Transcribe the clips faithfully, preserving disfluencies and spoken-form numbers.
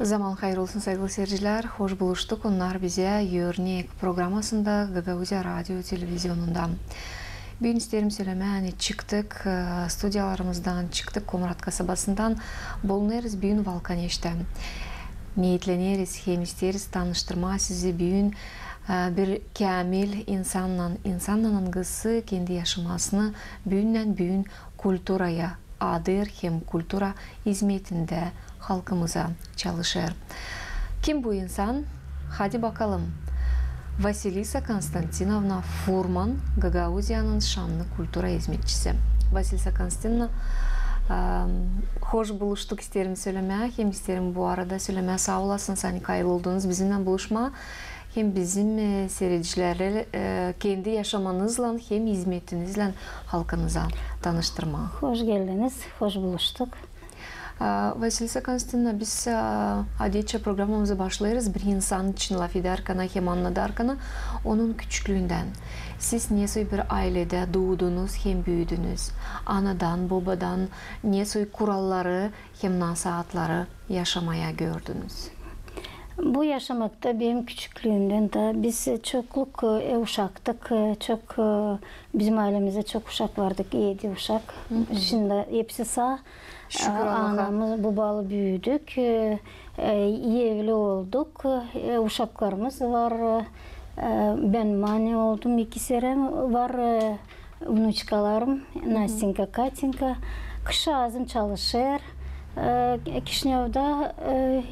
Zaman hayır olsun, saygılı seyircilär. Hoş buluştuk. Onnar bizä örnek programasında Gagauziya radio televizionunda. Büün isteerim sölemää, ani çıktık, e, studiyalarımızdan, çıktık Komrat kasabasından. Bulunêrız büün Valkaneştä. Neetleneriz hem isteeriz tanıştırmaa sizi büün, e, bir käämil insannan, insannan, angısı kendi yaşamasını büündän büün kulturaya adêr hem kultura izmetindä halkımıza çalışêr. Kim bu insan? Hadi bakalım. Vasilisa Konstantinovna Furman, Gagauziyanın şannı kultura izmetçisi. Vasilisa Konstantinovna, e, hoş buluştuk, isteerim sölemää, hem isteerim bu arada sölemää, saa olasınız, ani kayıl oldunuz bizimnän buluşmaa. Hem bizim, e, siiredicileri, e, kendi yaşamanızlan hem izmetinizlän halkınıza tanıştırmaa. Hoş geldiniz, hoş buluştuk. A, Vasilisa Konstantinovna, biz, a, adetçä programamızı başlêêrız bir insan için lafedärkana hem annadarkana onun küçüklüündän. Siz nesoy bir ayledä duudunuz hem büüdünüz? Anadan, bobadan nesoy kuralları hem nasaatları yaşamaya gördünüz? Bu yaşamakta benim küçüklüümdän taa biz çokluk, e, uşaktık, e, çok, e, bizim aylemizdä çok uşak vardık, edi uşak. Şindi hepsi saa. Şükür Allaha. Anamız, bobalı büüdük, e, e, evli olduk, e, uşaklarımız var, e, bän mane oldum, iki serem var, e, vnuçkalarım, Nastenka, Katenka. Kişi azım çalışêr. E, Kişinevda, e,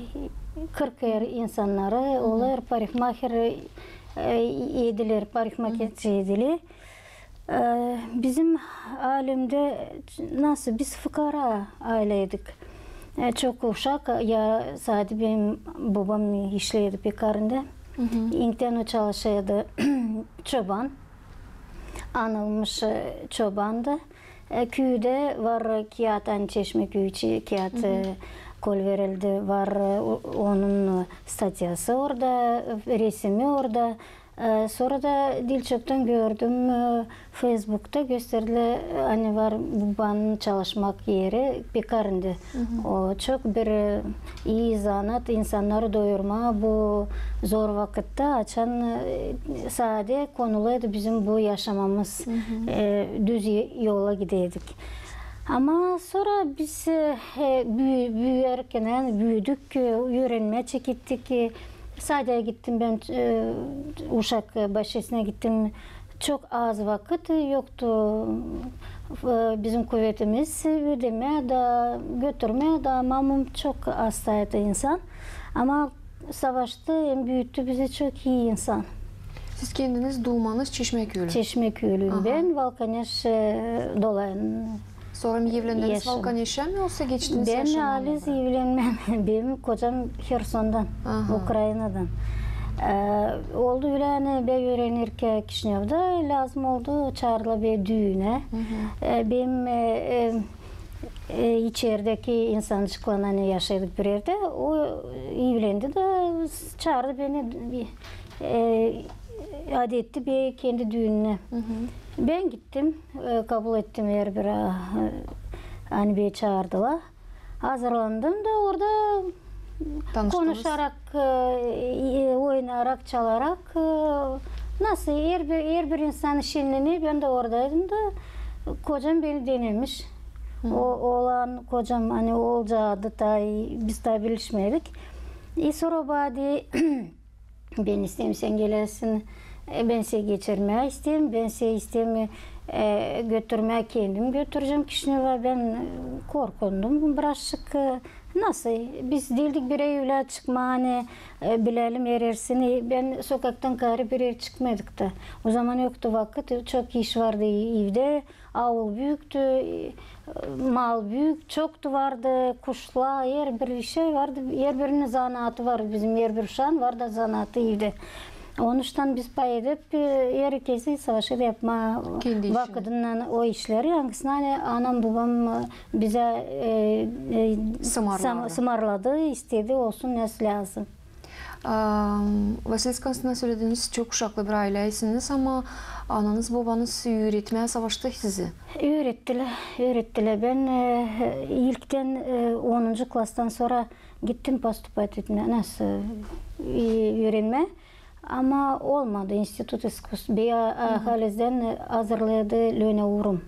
kırk er insannarı, olêr parikmaher, e, ediler, parikmakerçi ediler. E, bizim alemdä nasıl, biz fukara ayleydik. E, çok uşak, ya sade benim bobam işleydi pekarnedä. İnkten o çalışêrdı çoban. Anılmış, e, çobandı. E, küüdä var kiyat, ani Çeşmä küüyü, kiyat, e, kol verildi, var, e, o-, onun statyası orada, e, resimi orada. E, sora da diil çoktan gördüm, e, Feysbukta gösterdilär, e, ani var bobanın çalışmak eri pekarnedä. O çok bir, e, ii zanaat, insannarı doyurmaa bu zor vakıtta, açan, e, sade konuluydu bizim bu yaşamamız, e, düz y-, yola gideydik. Ama sora biz, e, büü-, büüyärkän, büüdük, e, üürenmää çekettik, e, sade gittim bän, e, uşak, e, başçasına gittim. Çok az vakıt yoktu, e, bizim kuvetimiz ödemää da, götürmää da, mamam çok astaydı insan. Ama savaştı hem büüttü bizi çok ii insan. Siz kendiniz duumanız Çeşmä küüylü? Çeşmä küüylüyüm. Aha. Bän Valkaneş, e, dolayın. Sora mı evlendiniz Valkaneşä mi, yoksa geçtiniz yaşamaa? Bän haliz evlenmädüm. Benim kocam Hersondan, Ukraynadan. E, oldu ölä, ani bän üürenirkän Kişinevda, lääzım oldu, çaardılar beni düünä. E, benim, e, e, e, içerdeki insançıklan, ani yaşêêrdık bir erdä, o evlendi da çaardı beni, e, adetti bir kendi düününä. Bän gittim, e, kabul ettim herbir, e, ani beni çaardılar. Hazırlandım da orada konuşarak, e, e, oynayarak, çalarak, e, nasıl herbir, herbir insan şenlenir, bän dä oradaydım da kocam beni denemiş. O, olan kocam, ani olacaadı, taa biz taa bilişmedik. E, sora o bana deer, bän isteerim sän geläsin, e, bän seni geçirmää isteerim, bän seni isteerim, e, götürmää, kendim götürecäm Kişinevä. Bän, e, korkundum birazçık, e, nasıl, biz diildik bir evlä çıkmaa, ani, e, bilelim herersini, bän sokaktan kaarä bir er çıkmadık da. O zaman yoktu vakıt, çok iş vardı evdä, aul büüktü, e, mal büük, çoktu vardı, kuşlar, herbir şey vardı, herbirinin zanaatı vardı bizim, herbir uşaan vardı zanaatı evdä. Onuştan biz pay edip, e, herkezi savaşêrdı yapmaa vakıdınnan o işleri, angısını, ani anam, bobam, e, bizä, e, e, sımarladı, istedi olsun ne lääzım. Am, Vasiliy Konstantinoviç, sölediniz, çok uşaklı bir ayleydiz, ama ananız, bobanız üüretmää savaştı sizi? Üürettilär, üürettilär. Bän, e, ilktän, e, onuncu klastan sora gittim postupat etmää, nasıl, e, üürenmää. Ama olmadı institut iskusstv. Bän, e, halizdän, e, hazırlêêrdı Lönya Urum.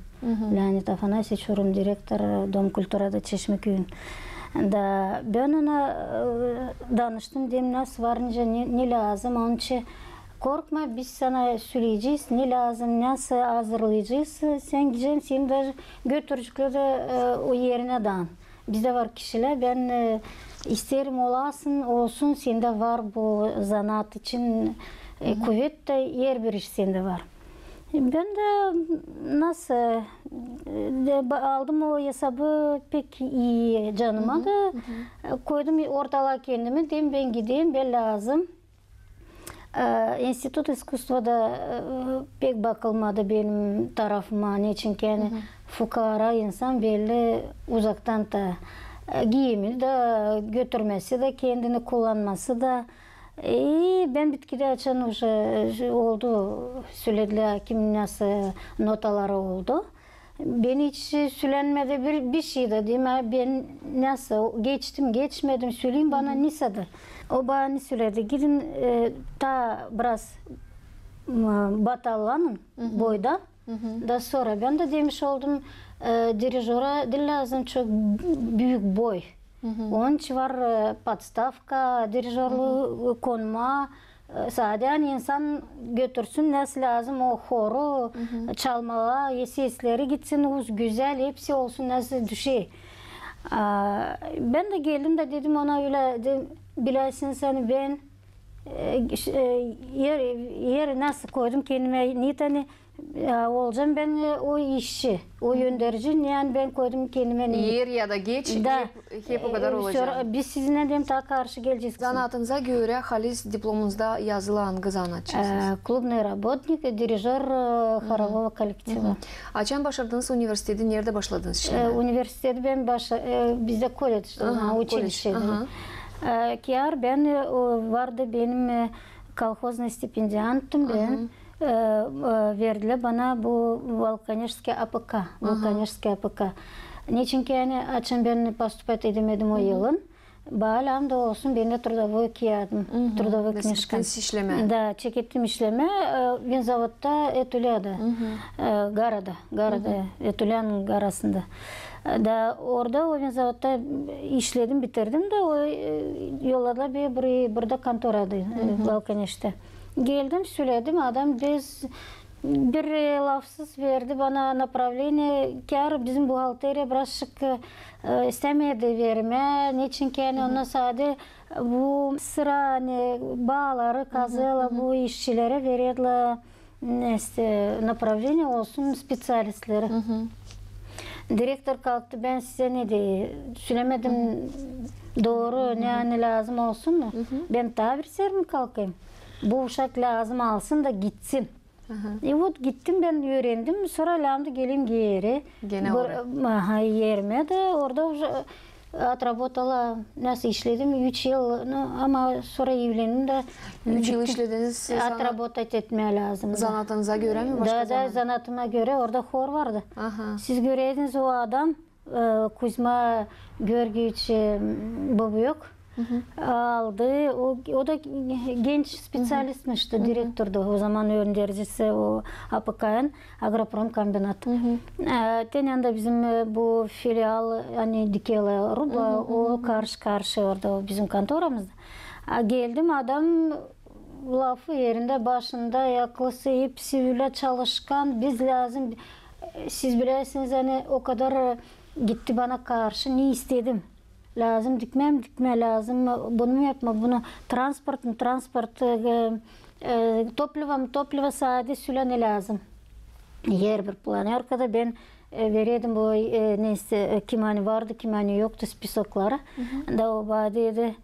Leonid Afanasyeviç Urum, direktor, e, Dom kulturada Çeşmeküüyün. Da bän ona, e, danıştım, dedim, nasıl var, nicä, ne, ne lääzım, onun için korkma, biz sana söleyecez, ne lääzım, nasıl hazırlayacez, sän gidecän, seni da götürecek lär, e, o erinä daan. Bizdä var kişilär, bän, e, isteerim olasın, olsun, sendä var bu zanaat için, e, kuvet da, herbir iş sendä var. Bän dä nasıl, e, de, ba-, aldım o esabı pek ii canıma da, e, koydum ortalaa kendimi, dedim, bän gideyim, bän lääzım. E, institut iskusstvoda, e, pek bakılmadı benim tarafıma, neçin ki, ani, fukara insan belli uzaktan da, e, giiyimi dä, götürmesi dä, kendini kullanması da. E, bän bitkidä açan uje, e, oldu, söledilär, kim nasıl notaları oldu. Bän hiç sölenmedi bir, bir şey dä, dedim, a bän nasıl geçtim, geçmedim, söleyin bana, ne sade. O bana ne söledi, gidin, e, taa biraz, m, batallanın boydan. Da sora bän dä demiş oldum, e, dirijora diil lääzım çok büük boy. Onun için var, e, podstavka, dirijorluu, e, konma, e, sade ani insan götürsün, nasıl lääzım o horu, çalmalaa, e, sesleri gitsin uz, gözäl, hepsi olsun, nasıl düşer. A, bän dä geldim dä dedim ona ölä, dedim, bilärsiniz, ani bän, e, ş-, e, er, er nasıl koydum kendimä, ne tane, e, olacam bän, e, o işçi, o önderici, ani bän koydum kendimä ne. Er ya da geç, da, hep, hep o kadar e, olacam. Sora biz sizinnän, dedim, taa karşı gelecez. Zanaatınıza görä, halis diplomunuzda yazılı angı zanaatçıysınız? E, клубный работник, dirijor, e, хорового коллектива. Açan başardınız universiteti, neredä başladınız işlemää? E, universiteti bän başa-, e, bizdä kolledj, ha, училище. E, kear bän, e, o, vardı benim, e, kolhoznıy stipendiantım bän. E, e, verdilär bana bu Волоконежская АПК, Волоконежская АПК. Neçin ki, ani, açan bän postupat edemedim o yılın, baalääm da olsun, bendä трудовой keadım, трудовой книжкам. Çekettim işlemää. Da, çekettim işlemää, e, vinzavotta Etülyada, e, garada, garada, Etülyanın garasında. E, da orada o vinzavotta işledim, bitirdim da, o, e, yolladılar beni buraya, burada kontorada, e, Волоконежте. Geldim, söledim, adam без bir, e, lafsız verdi bana направление, kear bizim buhalteriya birazçık, e, istämedi vermää, neçin ki, ani, ondan sade bu sıra, ani, baaları kazêrlar, bu işçilerä vererlär, neysä, направление olsun speţialistleri. Direktor kalktı, bän sizä ne deyim, sölemedim dooru, ne, ani, lääzım olsun mu? Bän taa bir sermä kalkayım. Bu uşak lääzım alsın da gitsin. E, вот, gittim bän, üürendim. Sora lääzımdı geleyim geeri. Genä oraya. Aha, erimä dä orada уже отработала, nasıl işledim, üç yıl, no, ama sora evlendim dä. Üç yıl işlediniz, zanaat-, отработать etmää lääzımdı. Zanaatınıza görä mi, başka zanaat? Da, da, zanaatıma görä, orada hor vardı. Aha. Siz göreydiniz, o adam, e, Kuzma Georgieviç, e, Bobuyuk aldı. O, o da genç speţialistmiş, direktordu o zaman öndericisi o АПК-nın, агропромкомбинат. E, te yanında bizim, e, bu filial, ani, dikeler ruba, o karşı-karşı orada, o bizim kontoramızda. A, geldim, adam lafı erindä, başında, ayaklısı, hepsi ölä çalışkan, biz lääzım, siz bilersiniz, ani, o kadar, e, gitti bana karşı, ne istedim. Lääzım dikmää mi, dikmää, lääzım bunu mu yapmaa, bunu transport mu, transport, e, e, топливо mu, топливо, sade sölä ne lääzım. Herbir планёркада bän, e, veredim bu, e, neysä, e, kim ani vardı, kim ani yoktu, spisokları. Da o bana dedi,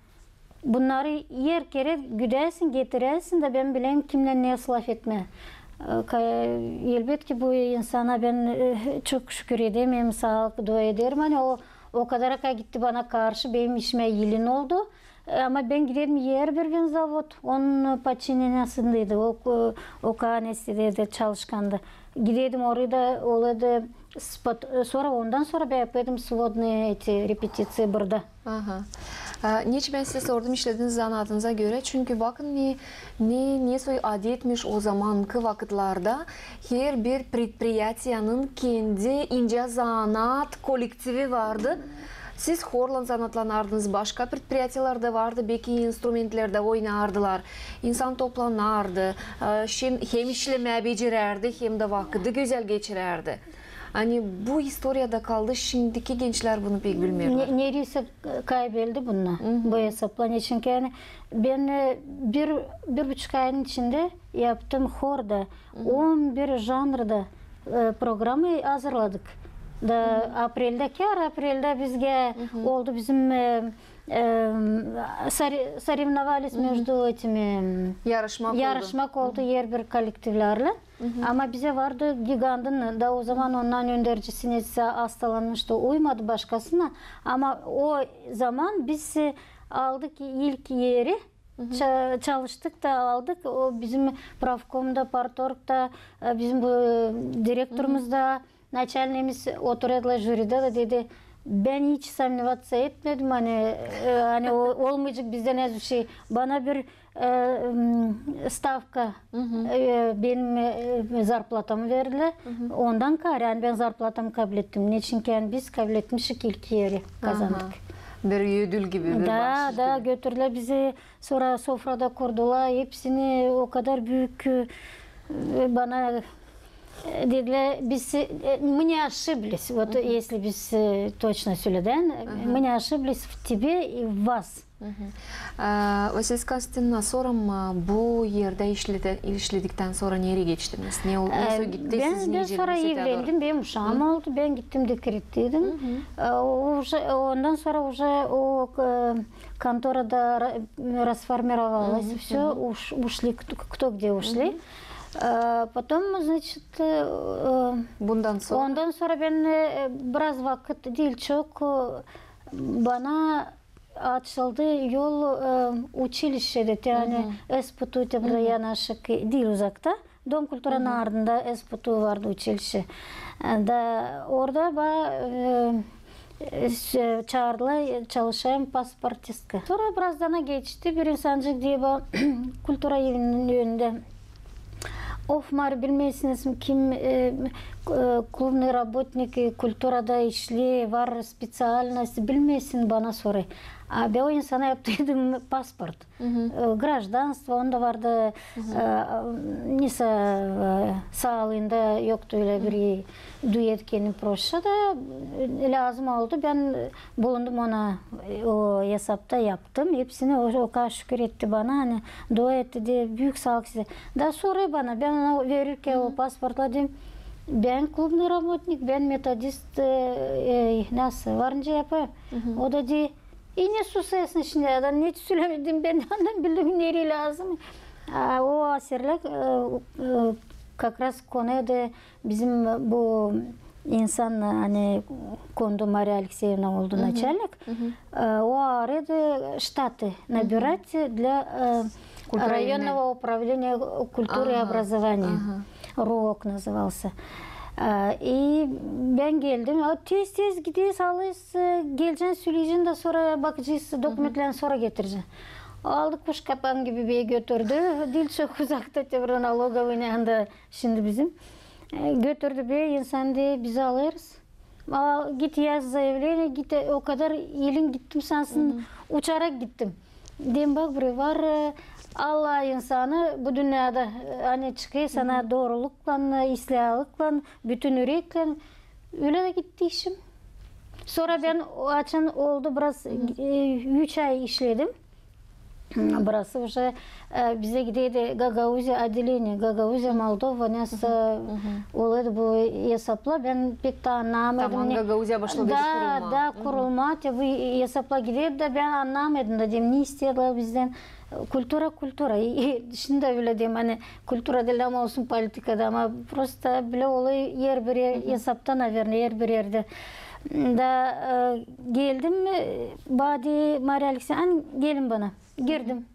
Bunnarı her kerä güdersin, getirersin da bän bilerim kimnän ne laf etmää. E, ka-, elbetki, bu insana bän, e, çok şükür ederim, hem saalık dua ederim. Ani o, o kadar ka gitti bana karşı, benim işimä elin oldu. E, ama bän giderdim herbir vinzavod, onun podçineniesindeydi, o, o kaanestedeydi, çalışkandı. Giderdim orada, olaydı, spot-, sora, ondan sora bän yapêrdım svodnıı eti repetiţiya burada. Aha. E, neçin bän sizä sordum işlediniz zanaatıza görä? Çünkü bakın ne, ne, ne soy adetmiş o zamankı vakıtlarda. Herbir predpriyatiyanın kendi incä zanaat kolektivi vardı. Siz horlan zanaatlanardınız, başka predpriyatiyalarda vardı, beki instrumentlerdä oynardılar. İnsan toplanardı, e, hem, hem işlemää becerärdi, hem dä vakıdı gözäl geçirärdi. Ani bu istoriyada kaldı, şindiki gençlär bunu pek bilmeerlär. Ne-, nereysä kayboldu bunnar, bu esaplar. Neçin ki, ani, bän, e, bir, bir buçuk ayın içindä yaptım horda, on bir janrda, e, programayı hazırladık. Da apreldä, kär apreldä bizä oldu bizim, e, e, соревновались между этими, yarışmak oldu herbir kolektivlärlän. Ama bizä vardı gigantın, da o zaman ondan öndercisi nesä hastalanmıştı, uymadı başkasına. Ama o zaman biz, e, aldık ilk eri, ça-, çalıştık da aldık. O bizim pravkomda, partorgda, e, bizim bu, e, direktorumuz da, naçalnimiz oturêrdılar juridä da dedi, bän hiç сомневаться etmedim, ani, e, ani o-, olmayacek bizdän az bir şey. Bana bir, e, m, stavka, e, benim, e, zarplatamı verdilär. Ondan kaarä, ani bän zarplatamı kabul ettim. Neçin ki, ani biz kabul etmiştik ilk eri kazandık. Bir ödül gibi, bir bahşış gibi. Da, götürdülär bizi, sora sofrada kurdular, hepsini o kadar büük, e, bana, e, dedilär, biz, e, мы не ошиблись, вот если biz, e, точно söledim, мы не ошиблись в тебе и в вас. E, Vasilisa Konstantinovna, soram, e, bu erdä işledi-, işlediktän sora nereyi geçtiniz? Ne ol-, ne soy gitti, siz ne işlediniz? Bän sora evlendim, benim uşaam oldu, bän gittim dekretteydim. E, o, уже, ondan sora уже o, e, kontora da ra-, расформировалась, всё, уш-, ушли, кто, кто где ушли. E, потом, значит, e, e, ondan sora bän, e, biraz vakıt diil, çok, e, bana açıldı yol, e, uçilişçedä, te, ani S P T U te burada yanaşık diil, uzakta. Dom kulturanın ardında S P T U vardı, uçilişçe. E, da orada ba-, e, e, ş-, çaardılar, e, çalışayım pasportistka. Sora biraz zaman geçti, bir insancık deer ba-, kultura evinin önündä Of, Mari, bilmeersiniz mi, kim, e, e, клубный работник, e, kulturada işleer, var специальность, bilmeersin, bana sorer. A bän o insana yaptıydım pasport. E, гражданство, onda vardı, e, nesä, e, saalıında yoktu ölä bir duet kendi proşa da, e, lääzım oldu. Bän bulundum ona, e, o esapta yaptım. Hepsini o, o kadar şükür etti bana, ani dua etti da, büük saalık sizä. Da sorer bana, bän ona verirkän o pasportları deerim, bän клубный работник, bän metodist, e, e, nasıl, varınca yapêrım. O da deer, i ne susêrsın şindi, adam, ne sölemedin, bän närän bildim, nereyi lääzım. A, o aserlär, e, e, как раз konuydu bizim bu insan, ani kondu, Mariya Alekseyevna oldu naçalnik. E, o arêêrdı ştatı набирать для, e, районного управления культуры и образования. РУОК назывался. E, i bän geldim. A, tez-tez gideriz, alêrız, e, gelecän, söleyecän da sora bakacez, dokumentlerini sora getirecän. Aldı kuş kapan gibi beni götürdü. Diil çok uzakta, te burada налоговыйнın yanında şindi bizim. E, götürdü beni, insan deer, biz alêrız. A, git yaz заявление, git, e, o kadar elin gittim sansın, uçarak gittim. Deerim, bak, burayı var, e, Allah insanı bu dünnedä, e, ani çıkêr sana dooruluklan, e, islääliklan, bütün üreklän. Ölä dä gitti işim. Sora bän o açan oldu biraz, e, üç ay işledim. Burası уже, e, bizä giderdi Gagauziya отделение, Gagauziya, Moldova, nesä olaydı bu esapla. Bän pek taa annamadım. Tamam, Gagauziya başladı kurulmaa. Da, kurulmaa, te bu esapla giderdi da bän annamadım da deerim, ne isteerlär bizdän. Kultura, kultura. E, şindi dä ölä deerim, ani kultura diil, ama olsun politikada, ama prosto bilä olêr herbir esapta, наверное, herbir erdä. Da, e, geldim, e, bana dedi Mariya Alekseyevna, gelin bana. Girdim.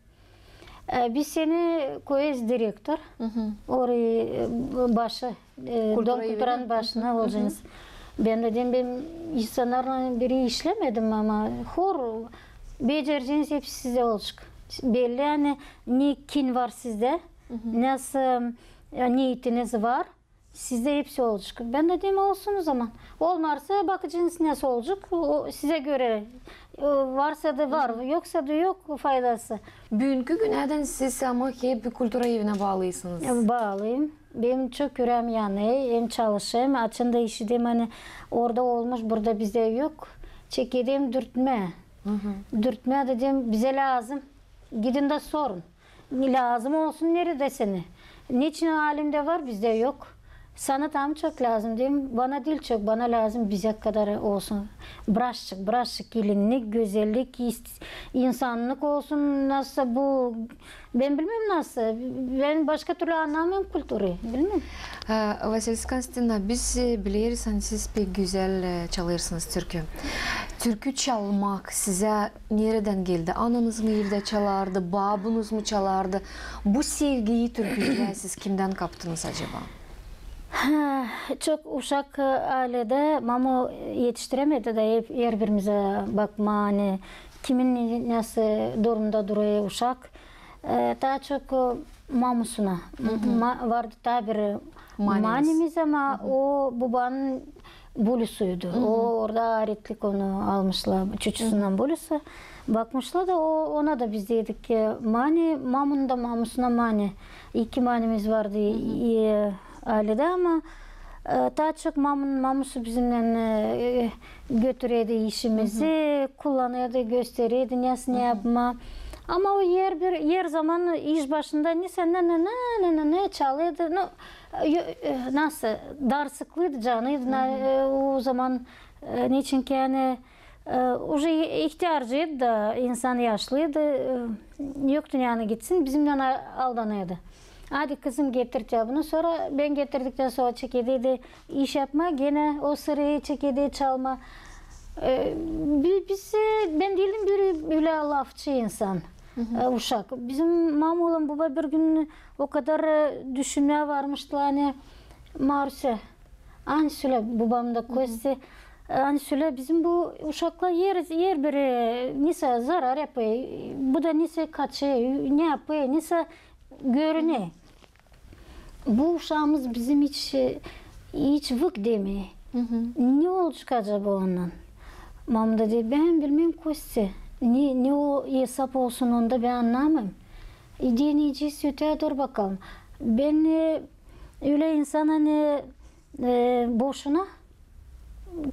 E, biz seni koyêrız direktor. Orayı, e, başı, e, Dom kulturanın başına olacaksınız. Bän dedim, bän insannarlan biri işlemedim, ama hor becereceeniz hepsi sizdä olacek. Belli, ani ne kin var sizdä, nasıl, e, niyetiniz var, sizdä hepsi olacek. Bän dedim, olsun o zaman. Olmarsa, bakacaksınız, nasıl olacek. O sizä görä, e, varsa da var, yoksa da yok faydası. Büünkü günädän siz ama hep kultura evinä baalısınız. E, baalıyım. Benim çok üreem yanêr, hem çalışêrım, açan da işidem, ani orada olmuş, burada bizdä yok. Çekederim dürtmää. Dürtmää, dedim, bizä lääzım. Gidin da sorun. Lääzım olsun neredä seni. Neçin alemdä var, bizdä yok. Sana tam çok lääzım, dedim. Bana diil çok, bana lääzım bizä kadar olsun. Birazçık, birazçık gelinlik, gözellik, ist-, insannık olsun, nasıl bu, bän bilmeerim nasıl. Bän başka türlü annamêêrım kulturayı, bilmeerim. E, Vasilisa Konstantinovna, biz, e, bileriz, ani siz pek gözäl, e, çalêrsınız türkü. Türkü çalmak sizä neredän geldi? Ananız mı evdä çalardı, babunuz mu çalardı? Bu sevgiyi türküyä siz kimdän kaptınız acaba? Ha, çok uşak, e, aledä mamu etiştiremedi da hep herbirimizä bakmaa, ani kimin ne-, nasıl durumda durêr uşak. E, taa çok, e, mamusuna. Ma-, vardı taa bir manimiz, ama o bubanın bulüsüydü. O orada aretlik onu almışlar, çuçusundän bulüsü. Bakmışlar da o, ona da biz dedik, e, mani, mamunun da mamusuna mani. İki manimiz vardı, e, aledä, ama, e, taa çok mamunun mamusu bizimnän, e, götürärdi işimizi, kullanêrdı, gösterärdi, nasıl ne yapmaa. Ama o herbir, her zaman iş başında nesä ne, ne, ne, ne, ne, ne çalêrdı. No, e, nasıl, darsıklıydı, canıydı, e, o zaman, e, neçinki, ani, e, uje ihtärcıydı da insan, yaşlıydı, e, yoktu ne yanına gitsin, bizimnän a-, aldanêrdı. Hadi, kızım, getir ya bunu. Sora bän getirdikten sora çekederdi iş yapmaa, genä o sırayı çekederdi çalmaa. E, bi-, biz, e, bän diildim bir ölä lafçı insan, e, uşak. Bizim mamu ile buba bir gün o kadar, e, düşünmää varmıştılar, ani, Marusä, ani sölä, bubam da Kostya, ani sölä, bizim bu uşaklar her, herbiri nesä zarar yapêr, bu da nesä kaçêr, ne yapêr, nesä görüner. Bu uşaamız bizim hiç, hiç vık demeer. Ne olacek acaba ondan? Mamu da deer, bän bilmeerim, Kostya. Ne, ne o esap olsun onda, bän annamêêrım. E, deneyecez, öteyä dur bakalım. Bän, e, ölä insan, ani, e, boşuna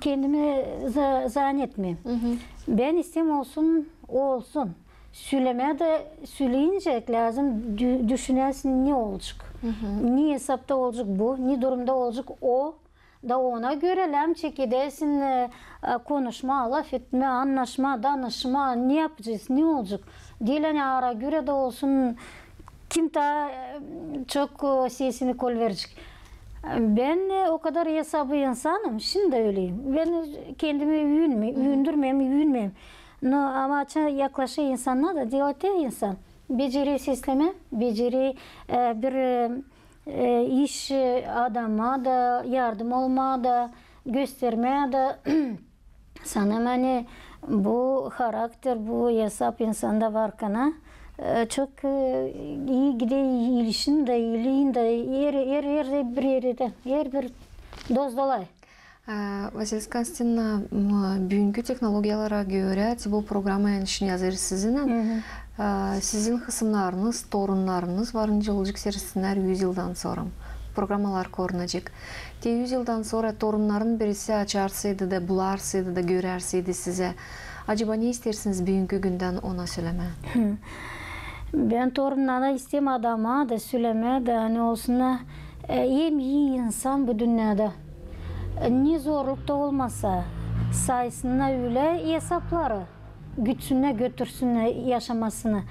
kendimi za-, zannetmeerim. Bän isteerim olsun, olsun. Sölemää dä söleyincä lääzım dü-, düşünäsin, ne olacek. Ne esapta olacek bu, ne durumda olacek o. Da ona görä lääzım çekedersin, e, e, konuşmaa, lafetmää, annaşmaa, danışmaa, ne yapacez, ne olacek. Diil ani ara görä dä olsun, kim taa, e, çok, e, sesini kolverecek. Bän, e, o kadar esaplı insanım, şindi dä öleyim. Bän kendimi üündürmeerim, üündürmeerim, üündürmeerim. No, ama açan yaklaşêr insannar da, diil tek insan. Becerer seslemää, becerer, e, bir, e, e, iş, e, adama da yardım olmaa da, göstermää da sanêrım, ani bu harakter, bu esap insanda varkan, e, çok, e, ii gider, iilişin dä, iiliin dä, her, her, her bir erdä, herbir dost-dolay. E, Vasilisa Konstantinovna, m, büünkü tehnologiyalara görä, bu programanın işini yazêrız sizinnän. E, sizin hısımnarınız, torunnarınız var nicä olacek, seyretsin, üz yıldan sora. Programalar korunacek. Te üz yıldan sora torunnarın birisi açarsaydı da, bularsaydı da, görärseydi sizi, acaba ne isteersiniz büünkü gündän ona sölemää? Bän torunnara isteerim, adama da sölemää da, ani olsunnar, e, hem ii insan bu dünnedä. E, ne zorluk da olmasa, saysınnar ölä esapları, gütsünnär, götürsünnär yaşamasını.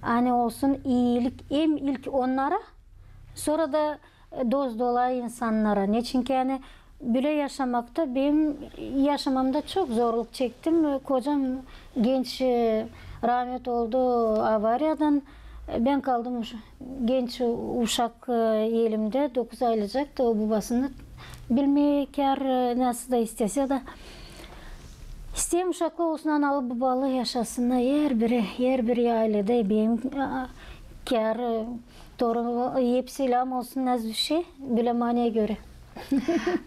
Ani olsun iilik hem ilk onnara, sora da, e, dost-dolay insannara. Neçinki, ani Bölä yaşamakta benim yaşamamda çok zorluk çektim. Kocam genç, e, rahmet oldu avariyadan. E, bän kaldım uş-, genç uşak, e, elimdä, dokuz aylıcak da, o bobasını bilmeer, e, nasıl da istesä dä. İsteerim, uşaklar olsun analı-bobalı, yaşasınnar herbiri, herbiri aylada. Benim, a, kär, e, torun, hepsi ilham olsun, nasıl bir şey, bölä maniyä görä.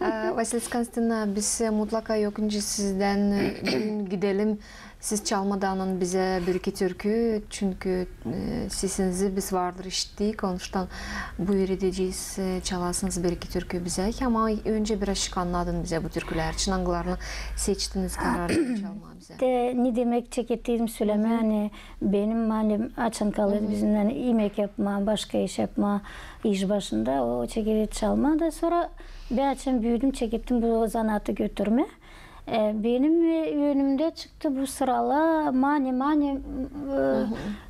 E, Vasilisa Konstantinovna, biz, e, mutlaka yok nicä sizdän, e, büün gidelim. Siz çalmadan bizä bir-iki türkü, çünkü, e, sesinizi biz vardır işittik, onuştan buyur edecez, e, çalasınız bir-iki türkü bizä. Ama öncä birazcık annadın bizä bu türkülär için, angılarını seçtiniz, kararını çalmaa bizä. Te, ne demäk, çekettiydim sölemää, ani benim malim açan kalêr bizimnän imäk yapmaa, başka iş yapmaa, iş başında, o çeketti çalmaa da. Sora bän açan büüdüm, çekettim bu zanaatı götürmää. E, benim, e, önümdä çıktı bu sıralar mani, mani, e,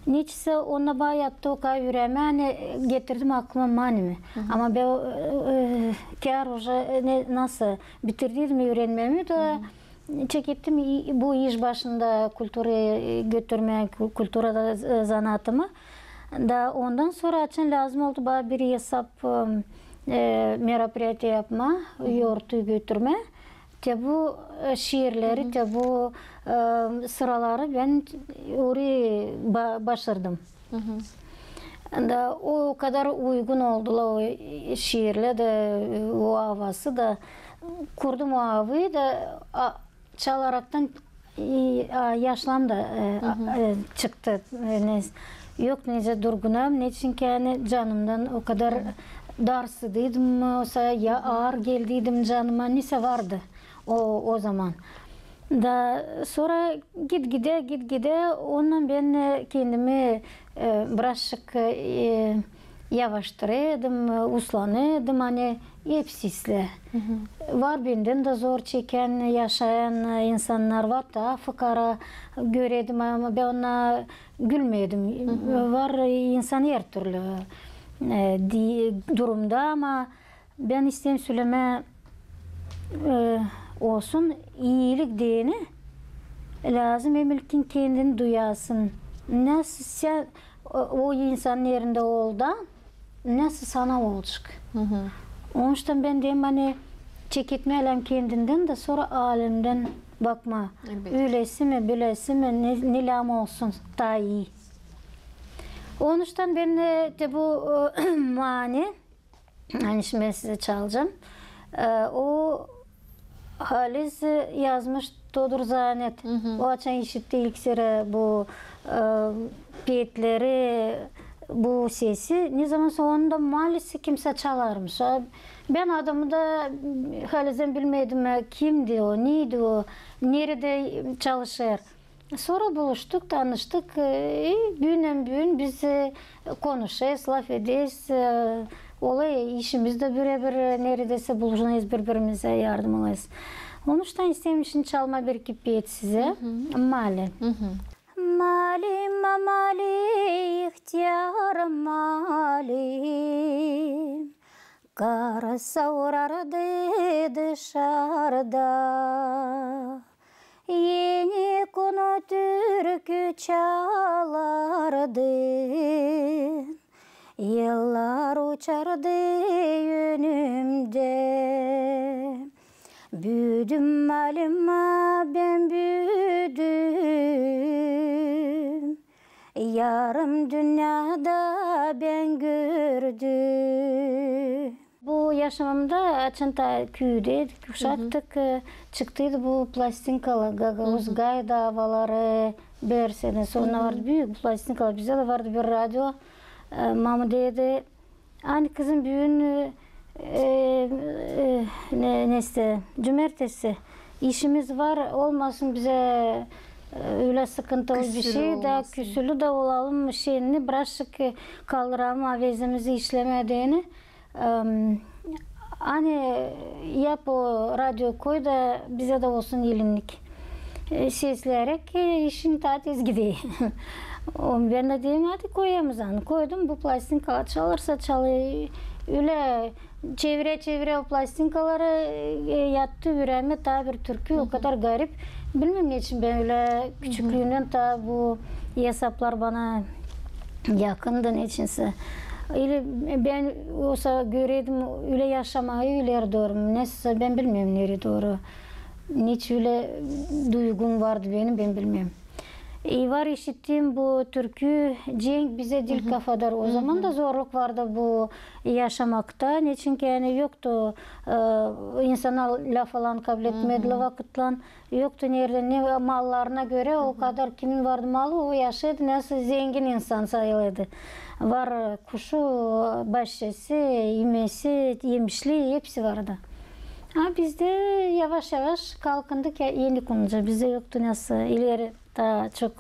neçinsä onnar bana yattı o kadar üreemä, ani getirdim aklıma manimi. Ama bän, e, e, kär уже, e, ne, nasıl, bitirdiydim üürenmämi da, çekettim i-, bu iş başında kulturayı, e, götürmää, ku-, kulturada, e, zanaatımı. Da ondan sora açan lääzım oldu bana bir esap, e, e, мероприятие yapmaa, yortu götürmää. Te bu, e, şiirleri, te bu, e, sıraları bän orayı ba-, başardım. Da o kadar uygun oldular o, e, şiirlär dä, e, o avası da. Kurdum o avayı da, a, çalaraktan, e, a, yaşlam da, e, a, e, çıktı. E, ne, yok nicä durgunam, neçin ki, ani canımdan o kadar darsıdıydım, osa ya aar geldiydim canıma, nesä vardı o, o zaman. Da sora git-gidä, git-gidä, ondan bän, e, kendimi, e, birazcık, e, yavaştırêydım, e, uslanêydım, ani hepsi islää. Var bendän dä zor çekän, yaşayan, e, insannar, var taa fıkara göredim, ama bän ona gülmedim. Var insan her türlü, e, di-, durumda, ama bän isteerim sölemää, e, olsun, iilik deyni lääzım hem ilkin kendin duyasın. Nasıl sän o, o insanın erindä oldan, nasıl sana olacek. Onuştan bän deerim, ani çeketmää lääzım kendindän dä, sora alemdän bakmaa. Ölesi mi, bölesi mi, ne, ne lääzım olsun, taa ii. Onuştan bän, e, te bu, e, mani, ani şindi bän sizä çalacam. E, o Halis, e, yazmış Todur Zanet. O açan işitti ilk sere bu, e, peetleri, bu sesi, nezamansa onu da maalesef kimsä çalarmış. A, bän adamı da halizdän bilmedim, e, kimdi o, neydi o, neredä çalışêr. Sora buluştuk, tanıştık. E, büündän-büün biz, e, konuşêrız, lafederiz. E, olêr, işimiz dä bire-bir, e, neredäsä buluşêrız biri-birimizä, yardım alêrız. Onuştan isteerim şindi çalmaa bir-iki peet sizä. Mali. Mali, ma, mali, ihtiyar mali. Kar savrardı dışarda. Eni konu türkü çalardı, yıllar uçardı önümdä. Büüdüm, malima, bän büüdüm, yarım dünnedä bän gördüm. Bu yaşamamda, açan taa küüdä uşaktık, e, çıktıydı bu plastinkalar, Gagauz gayda avaları, Bersenä. Sora vardı büük plastinkalar. Bizdä dä vardı bir radio. E, mama deerdi, ani kızım, büün, e, e, ne, neysä, cumertesi işimiz var, olmasın bizä, e, ölä sıkıntılı bir şey, da küsülü dä olalım, şenni birazcık, e, kaldıralım avezimizi işlemää deyni. Em, ani yap o radio, koy da bizä dä olsun elinnik. E, sesleerek, e, işin taa tez gider. O, bän dä deerim, hadi koyêrız onu. Koydum, bu plastinka çalarsa çalêr, Ölä çevirä-çevirä o plastinkaları, e, yattı üreemä taa bir türkü, o kadar garip. Bilmeerim neçin bän ölä küçüklüündän taa bu esaplar bana yakındı neçinsä. İli bän olsa göräydim ölä yaşamayı ileri dooru. Nesoysa bän bilmeerim nereyi dooru. Neçin ölä duygum vardı benim, bän bilmeerim. E, var işittiim bu türkü, cenk bizä diil kafadar. O zaman da zorluk vardı bu yaşamakta. Neçin ki, ani yoktu, e, insannar laf alan kabletmedilär vakıtlan. Yoktu neredä, ne mallarına görä, o kadar kimin vardı malı, o yaşêêdı, nesoy zengin insan sayılêrdı. Var, e, kuşu, başçası, imesi, emişli, hepsi vardı. A bizdä yavaş-yavaş kalkındık ya, eni kunca, bizdä yoktu nesoy ileri taa çok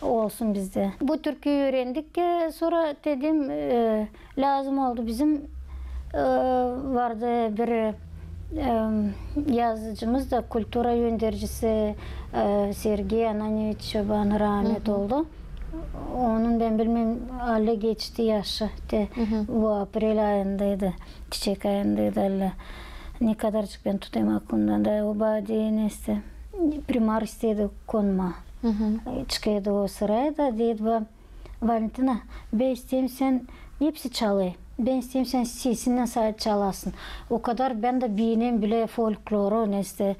olsun bizdä. Bu türküyü üürendik, e, sora dedim, e, lääzım oldu bizim, e, vardı bir, e, yazıcımız da, kultura öndercisi, e, Sergey Ananeviç Çoban rahmet oldu. Onun, bän bilmeerim, alä geçti yaşı, te bu aprel ayındaydı, çiçek ayındaydı alä. Ne kadarcık bän tutêrım aklımda da, o bana deyni ise, primar isteerdi konmaa. Çıkêrdı o sıraya da, deerdi bana: Valentina, bän isteerim sän, hepsi çalêr, bän isteerim sän sesinnän sade çalasın. O kadar bän dä beenerim bilä folkloru, neysä.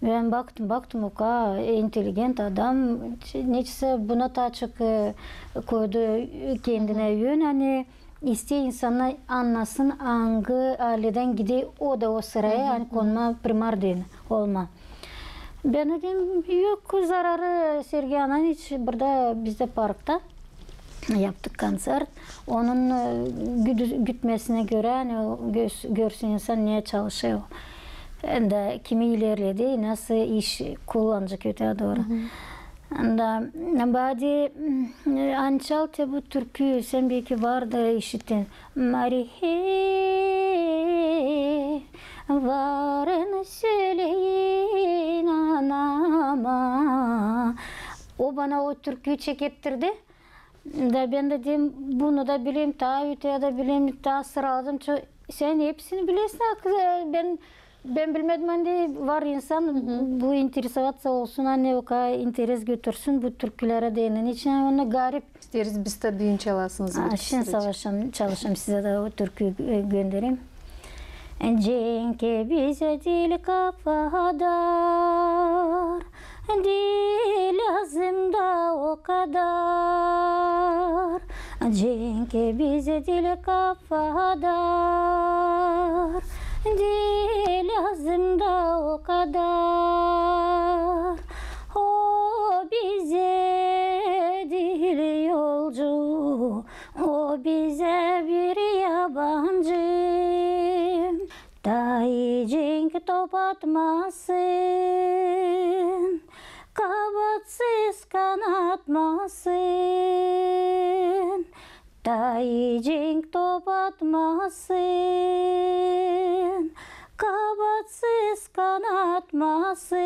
Bän baktım, baktım, o kadar inteligent adam, neçinsä buna taa çok, e, koydu kendinä ön, ani isteer insannar annasın, angı aledän gider o da o sıraya, ani konmaa primar deyni olmaa. Bän dedim, yok zararı, Sergey Ananeviç, burada bizdä parkta yaptık konţert. Onun, e, güdü-, gütmesinä görä, ani o gös-, görsün insan ne çalışêr. Hem dä kimi ilerledi, nasıl iş kullanacek öteyä dooru. Da bana deer, ani çal te bu türküyü, sän beki var da işittin. Mari he, varın söleyin anama. O bana o türküyü çekettirdi. Da bän dä dedim, bunu da bilerim, taa öteyä dä bilerim, taa sıraladım. Ço-, sän hepsini bilersin, bän Bän bilmedim, ani var insan bu interesovatsä olsun, ani o kadar interes götürsün bu türkülerä deyni için, ani onu garip. İsteeriz biz dä büün çalasınız. Şindi savaşam, çalışam, sizä dä o türküyü, e, gönderim. Cenk bizä diil kafadar, diil lääzım da o kadar. Cenk bizä diil kafadar, diil lääzım da o kadar. O bizä diil yolcu, o bizä bir yabancı. Taa cenk top atmasın, kabatsız kan atmasın. Taa cenk top atmasın, kabatsız kan atmasın.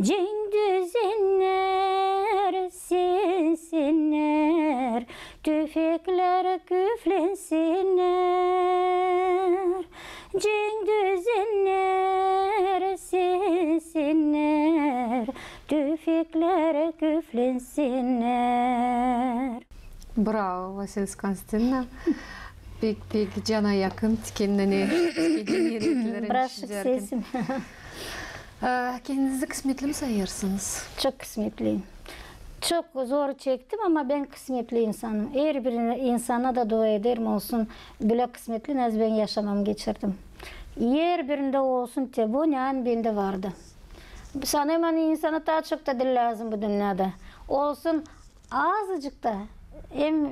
Cenk düzenner, sinsinnär, tüfeklär küflensinnär. Cenk düzenner, sinsinnär, tüfeklär küflensinnär. Bravo, Vasilisa Konstantinovna. Pek, pek cana yakın, kendini, kendini renklerin. Birazcık sesim. Kendinizi kısmetli mi sayêrsınız? Çok kısmetliyim. Çok zor çektim, ama bän kısmetli insanım. Herbir insana da dua ederim, olsun bölä kısmetli, nasıl bän yaşamamı geçirdim. Herbirindä olsun te bu, ne ani bendä vardı. Sanêrım, ani insana taa çok da diil lääzım bu dünnedä. Olsun azıcık da, hem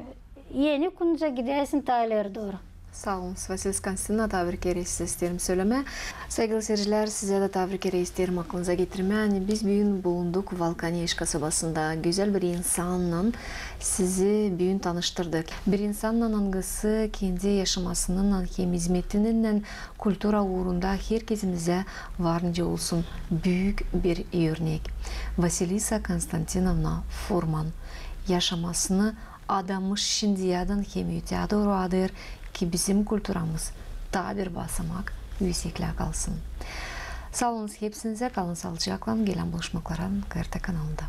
eni kunca gidäsin taa ileri dooru. Saa olun, Vasilisa Konstantinovna, taa bir kerä sizä isteerim sölemää. Saygılı seyircilär, sizä dä taa bir kerä isteerim aklınıza getirmää, ani biz büün bulunduk Valkaneş kasabasında gözäl bir insannan sizi büün tanıştırdık. Bir insannan, angısı kendi yaşamasınnan hem izmetinennän kultura uurunda herkezimizä var nicä olsun büük bir örnek. Vasilisa Konstantinovna Furman yaşamasını adanmış şindiyädän hem öteyä dooru adêêr, ki bizim kulturamız taa bir basamak üüseklää kalsın. Saa olunuz hepsinizä, kalın saalıcaklan, gelän buluşmaklara GRT kanalında.